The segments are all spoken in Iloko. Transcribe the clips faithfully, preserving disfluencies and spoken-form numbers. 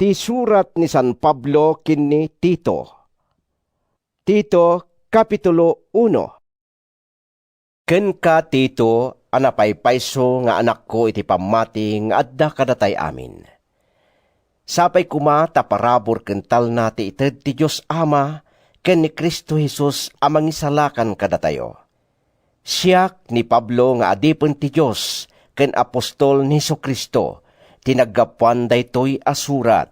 Ti surat ni San Pablo ken ni Tito. Tito, Kapitulo uno. Kenka, Tito, a napaypayso nga anakko iti pammati nga adda kadatay amin. Sapay koma ta parabur ken talna ti ited ti Dios Ama ken ni Cristo Jesus a Mangisalakan kadatayo. Siak ni Pablo nga adipen ti Dios ken apostol ni Jesu-Cristo ti naggapuan daytoy a surat.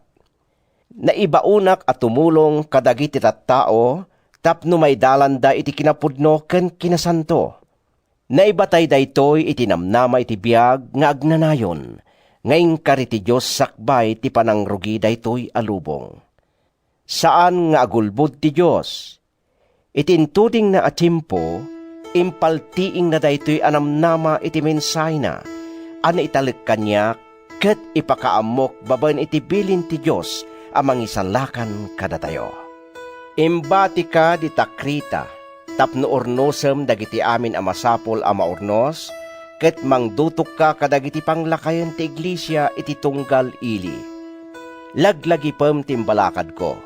Naibaonak a tumulong kadagiti tattao tapno maidalanda iti kinapudno ken kinasanto. Naibatay daytoy iti namnama iti biag nga agnanayon nga inkari ti Dios sakbay ti panangrugi daytoy a lubong. Saan nga agulbod ti Dios. Iti intudingna a tiempo, impaltiingna daytoy a namnama iti mensahena a naitalek kaniak ket ipakaammok babaen iti bilin ti Dios a Mangisalakan kadatayo. Imbatika dita Creta tapno urnosem dagiti amin a masapul a maurnos ket mangdutokka kadagiti panglakayen ti iglesia iti tunggal ili. Laglagipem ti imbalakadko.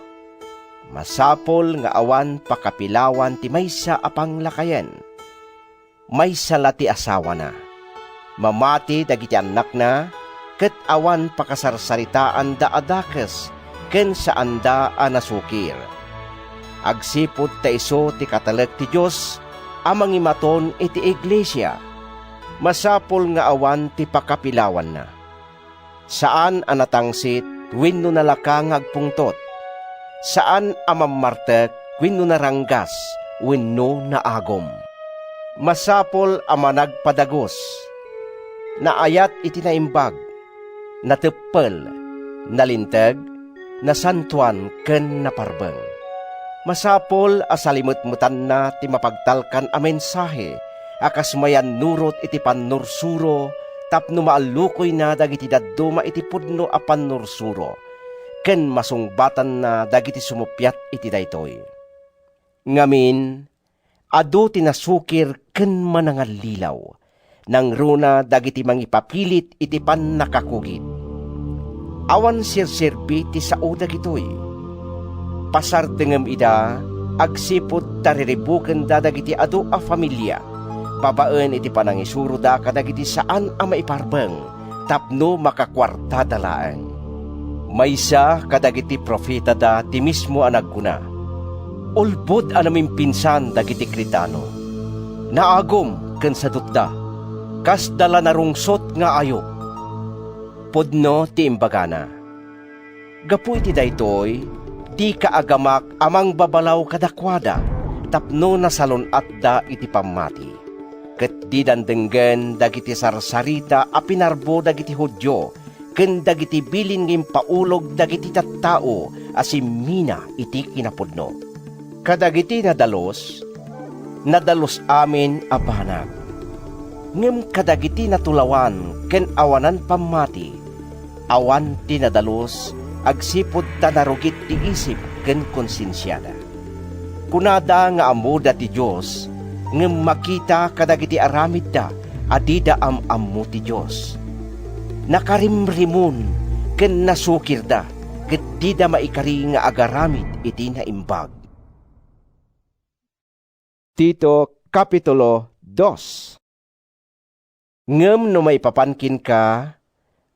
Masapul nga awan pakapilawan ti maysa a panglakayen. Maysa la ti asawana. Mamati dagiti annakna, ket awan pakasarsaritaanda a dakes ken saanda a nasukir. Agsipud ta isu ti katalek ti Dios a mangimaton iti iglesia, masapul nga awan ti pakapilawanna. Saan a natangsit wenno nalaka nga agpungtot. Saan a mammartek wenno naranggas wenno naagum. Masapul a managpadagus. Naayat iti naimbag. Nateppel. Nalinteg. Nasantoan ken naparbeng. Masapul a salimetmetanna ti mapagtalkan a mensahe a kas mayannurot iti pannursuro tapno maallukoyna dagiti dadduma iti pudno a pannursuro ken masungbatanna dagiti sumuppiat iti daytoy. Ngamin, adu ti nasukir ken manangallilaw, nangruna dagiti mangipapilit iti pannakakugit. Awan serserbi ti sao dagitoy. Pasardengem ida agsipud ta riribukenda dagiti adu a familia babaen iti panangisuroda kadagiti saan a maiparbeng tapno makakuartada laeng. Maysa kadagiti profetada ti mismo a nagkuna, "Ulbod a namimpinsan dagiti Cretano. Naagum ken sadutda. Kasda la narungsot nga ayup." Pudno ti imbagana. Gapu iti daytoy, dika agamak a mangbabalaw kadakuada tapno nasalun-atda iti pammati. Ket didan denggen dagiti sarsarita a pinarbo dagiti Judio ken dagiti bilin nga impaulog dagiti tattao a simmina iti kinapudno. Kadagiti nadalus, nadalus amin a banag. Ngem kadagiti natulawan ken awanan pammati, awan ti nadalus agsipud ta narugit ti isip ken konsensiada. Kunada nga ammoda ti Dios, ngem makita kadagiti aramidda a dida am-ammo ti Dios. Nakarimrimon ken nasukirda ket dida maikari nga agaramid iti naimbag. Tito, Kapitulo dos. Ngem no maipapan kenka,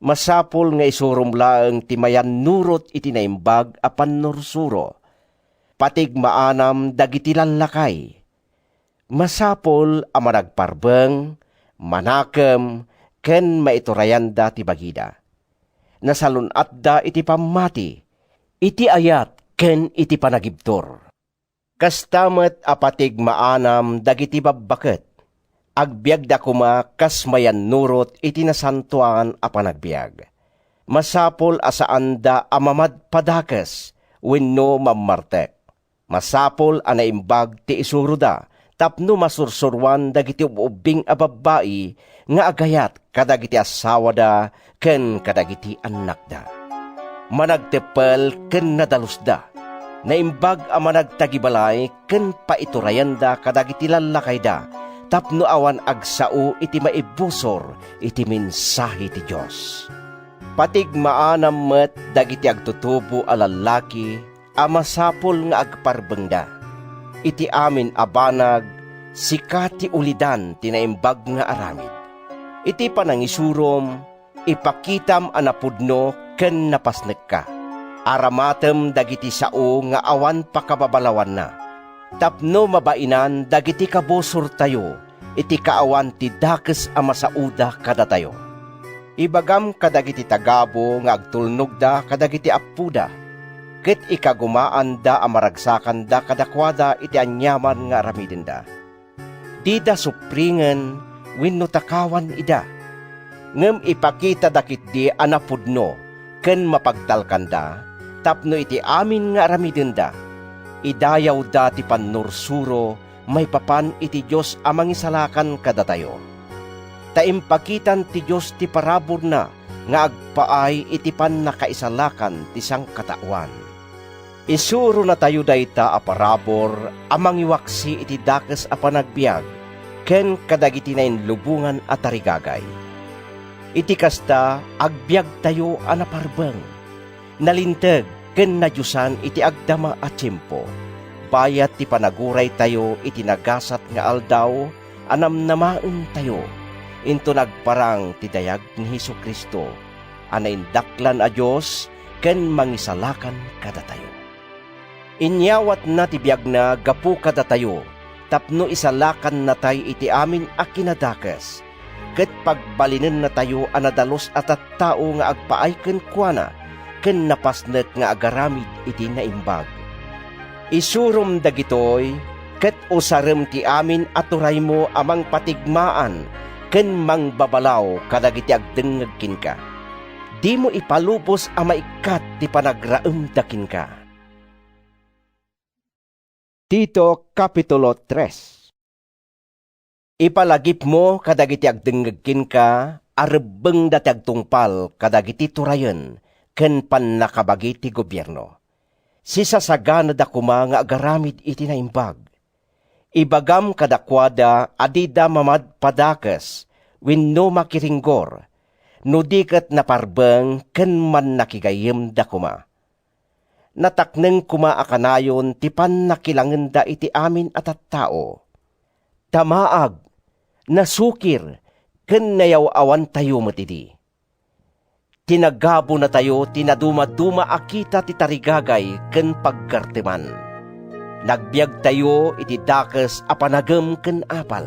masapul nga isurom laeng ti mayannurot iti naimbag a pannursuro. Patigmaanam dagiti lallakay. Masapul a managparbeng, manakem, ken maiturayanda ti bagida. Nasalun-atda iti pammati, iti ayat, ken iti panagibtur. Kasta met a patigmaanam dagiti babbaket. Agbiagda koma kas mayannurot iti nasantoan a panagbiag. Masapul a saanda a mamadpadakes wenno mammartek. Masapul a naimbag ti isuroda tapno masursuroan dagiti ub-ubbing a babbai nga agayat kadagiti assawada ken kadagiti annakda. Managteppel ken nadalusda. Naimbag a managtagibalay ken paiturayanda kadagiti lallakayda tapno awan agsao iti maibusor iti mensahe ti Dios. Patigmaanam met dagiti agtutubo a lallaki a masapul nga agparbengda. Iti amin a banag, sika ti ulidan ti naimbag nga aramid. Iti panangisurom, ipakitam a napudno ken napasnekka. Aramatem dagiti sao nga awan pakababalawanna, tapno mabainan dagiti kabusortayo iti kaawan ti dakes a masaoda kadatayo. Ibagam kadagiti tagabu nga agtulnogda kadagiti appoda, ket ikagumaanda a maragsakanda kadakuada iti aniaman nga aramidenda. Dida supringen wenno takawan ida, ngem ipakitada ketdi a napudno ken mapagtalkanda tapno iti amin nga aramidenda, idayawda ti pannursuro maipapan iti Dios a Mangisalakan kadatayo. Ta impakitan ti Dios ti paraburna nga agpaay iti pannakaisalakan ti sangkataoan. Isuronatayo dayta a parabur a mangiwaksi iti dakes a panagbiag ken kadagiti nainlubongan a tarigagay. Iti kasta, agbiagtayo a naparbeng, nalinteg ken nadiosan iti agdama a tiempo, bayat ti panaguraytayo iti nagasat nga aldaw a namnamaentayo inton agparang ti dayag ni Jesu-Cristo a naindaklan a Dios ken Mangisalakan kadatayo. Inyawatna ti biagna gapu kadatayo tapno isalakannatay iti amin a kinadakes, ket pagbalinennatayo a nadalus a tattao nga agpaay kenkuana ken napasnek nga agaramid iti naimbag. Isurom dagitoy, ket usarem ti amin a turaymo a mangpatigmaan ken mangbabalaw kadagiti agdengngeg kenka. Dimo ipalubos a maikkat ti panagraemda kenka. Tito, Kapitulo tres. Ipalagipmo kadagiti agdengngeg kenka a rebbengda ti agtungpal kadagiti turayen ken pannakabagi ti gobierno. Sisasaganada koma nga agaramid iti naimbag. Ibagam kadakuada a dida mamadpadakes wenno makiringgor, no di ket naparbeng ken mannakigayyemda koma. Natakneng koma a kanayon ti pannakilangenda iti amin a tattao. Damaag, nasukir, ken nayaw-awantayo met idi. Tinagabonatayo ti nadumaduma a kita ti tarigagay ken paggarteman. Nagbiagtayo iti dakes a panagem ken apal.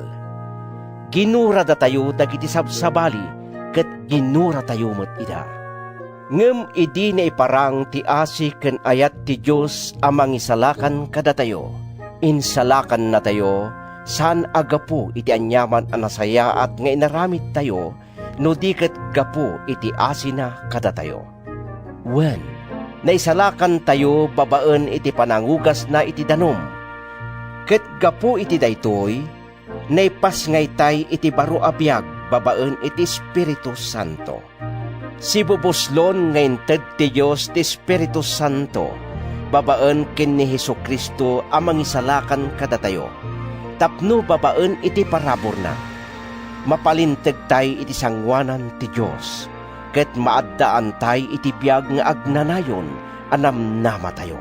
Ginuradatayo dagiti sabsabali ket ginuratayo met ida. Ngem idi naiparang ti asi ken ayat ti Dios a Mangisalakan kadatayo, insalakannatayo saan a gapu iti aniaman a nasayaat nga inaramidtayo, no di ket gapu iti asina kadatayo. Wen, naisalakantayo babaen iti panangugasna iti danum. Ket gapu iti daytoy, naipasngaytay iti baro a biag babaen iti Espiritu Santo. Sibubuslon nga inted ti Dios ti Espiritu Santo babaen ken ni Jesu-Cristo a Mangisalakan kadatayo, tapno babaen iti paraburna, mapalintegtay iti sangoanan ti Dios, ket maaddaantay iti biag nga agnanayon a namnamatayo.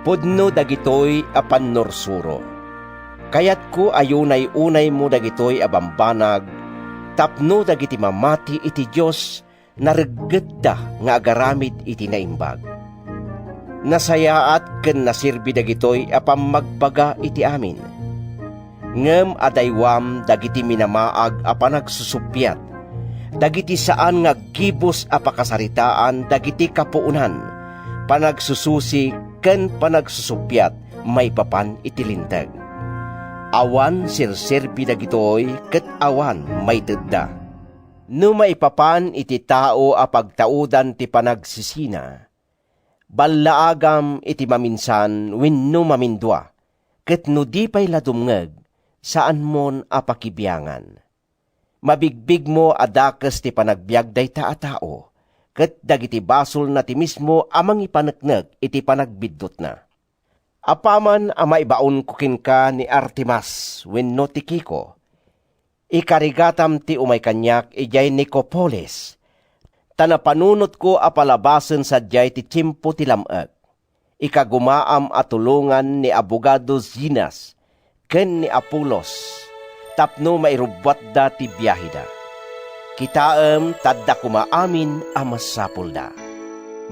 Pudno dagitoy a pannursuro. Kayatko a yunay-unaymo dagitoy a bambanag tapno dagiti mamati iti Dios nareggetda nga agaramid iti naimbag. Nasayaat ken naserbi dagitoy a pammagbaga iti amin. Ngem adaywam dagiti minamaag a panagsusuppiat, dagiti saan nga aggibus a pakasaritaan dagiti kapuonan, panagsususi ken panagsusuppiat maipapan iti Linteg. Awan serserbi dagitoy ket awan maitedda. No maipapan iti tao a pagtaudan ti panagsisina, ballaagam iti maminsan wenno mamindua, ket no di pay la dumngeg, saanmon a pakibiangan. Mabigbigmo a dakes ti panagbiag dayta a tao, ket dagiti basolna ti mismo a mangipaneknek iti panagbiddutna. Apaman a maibaonko kenka ni Artemas wenno Tiquico, ikarigatam ti umay kaniak idiay Nicopolis. ta napanunotko a palabasen sadiay ti tiempo ti lam-ek. Ikagumaam a tulongan ni abogado Zenas ken ni Apolos tapno mairubbuatda ti biaheda. Kitaem ta adda koma amin a masapulda.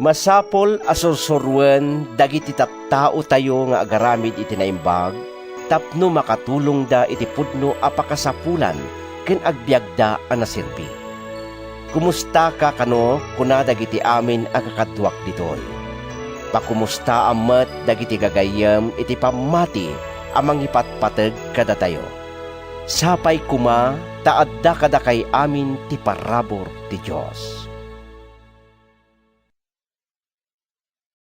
Masapul a sursuruen dagiti tattaotayo nga agaramid iti naimbag tapno makatulongda iti pudno a pakasapulan ken agbiagda a naserbi. Kumustaka kano kuna dagiti amin a kakaduak ditoy. Pakumustaam met dagiti gagayyem iti pammati a mangipatpateg kadatayo. Sapay koma ta adda kadakay amin ti parabur ti Dios.